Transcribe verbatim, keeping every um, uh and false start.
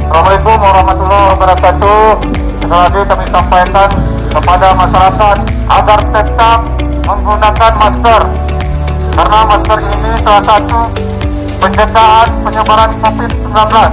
Assalamualaikum warahmatullahi wabarakatuh. Sekali lagi kami sampaikan kepada masyarakat agar tetap menggunakan masker, karena masker ini salah satu pencegahan penyebaran covid sembilan belas.